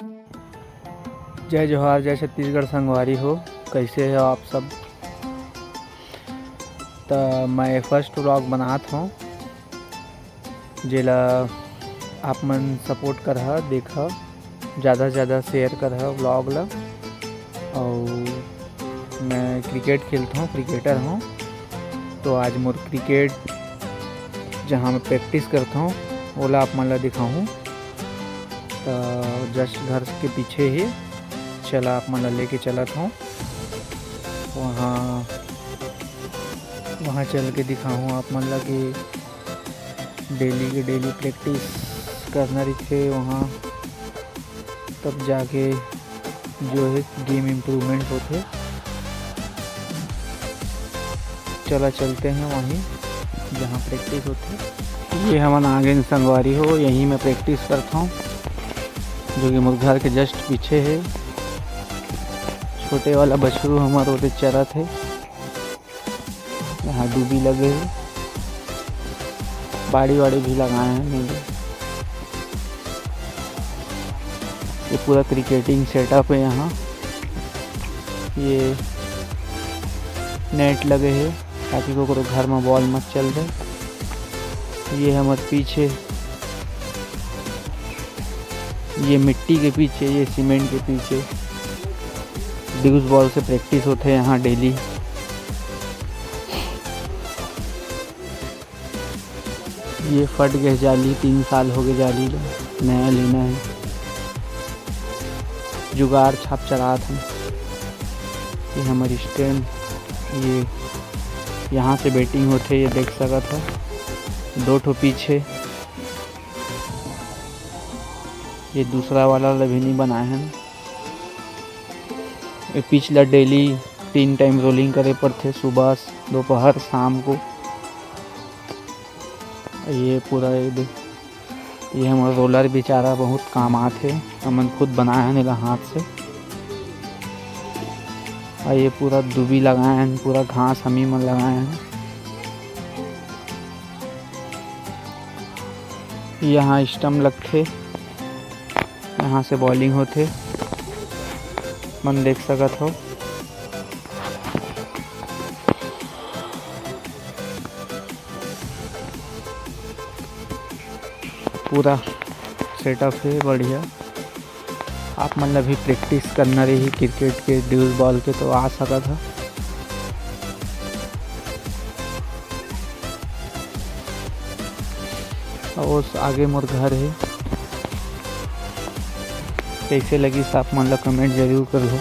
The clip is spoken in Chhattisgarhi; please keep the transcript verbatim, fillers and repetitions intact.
जय जोहार, जय छत्तीसगढ़ संगवारी हो, कइसे हो आप सब? त मैं फर्स्ट व्लॉग बनात हौं, जेला आप मन सपोर्ट करहा, देखा, ज़्यादा से ज़्यादा शेयर करहा व्लॉग ला। अउ मैं क्रिकेट खेलत हौं, क्रिकेटर हौं, तो आज मोर क्रिकेट जहाँ मैं प्रैक्टिस करत हौं, ओला आप मन ला दिखाहूँ। तो जस्ट घर के पीछे ही, चला आप मन ला लेके चलत हौं वहाँ, वहाँ चल के दिखाहूँ आप मन ला कि डेली के डेली प्रैक्टिस करना रहिथे वहाँ, तब जाके जो है गेम इम्प्रूवमेंट होथे। चला चलते हैं वहीं जहाँ प्रैक्टिस होथे। ये हमन आगे संगवारी हो, यहीं मैं प्रैक्टिस करत हौं, जो कि मोर घर के जस्ट पीछे है। छोटे वाला बछरू हमर ओदे चरत है। यहाँ डूबी लगे हे, बाड़ी वाड़ी भी लगाए हैं नीचे। ये पूरा क्रिकेटिंग सेटअप है यहाँ। ये नेट लगे हे ताकि कोकरो घर में बॉल मत चल जाए। ये हमर पिच हे, ये मिट्टी के पिच हे, ये सीमेंट के पिच हे। ड्यूस बॉल से प्रैक्टिस होथे यहाँ डेली। ये फट गए जाली, तीन साल हो गए जाली ला, नया लेना है। जुगाड़ छाप चलात हन। ये हमर स्टैंड, ये यहाँ से बैटिंग होथे, ये देख सकत हो, दो ठो पिच हे। ये दूसरा वाला ला भी नहीं बनाए हन। ये पिच ला डेली तीन टाइम रोलिंग करे पड़थे, सुबह, दोपहर, शाम को। ये पूरा ये दे, ये हमर रोलर बेचारा बहुत काम आथे, हमन खुद बनाए हन एला हाथ से। और ये पूरा दुबी लगाए हन, पूरा घास हमी मन लगाए हन। यहाँ स्टंप लगथे, यहाँ से बॉलिंग होथे, मन देख सकत हो। पूरा सेटअप है बढ़िया। आप मन ला भी प्रैक्टिस करना रही क्रिकेट के, ड्यूस बॉल के, तो आ सकत ह। और आगे मोर घर है, कैसे लगिस आप मन ला कमेंट जरूर करहो।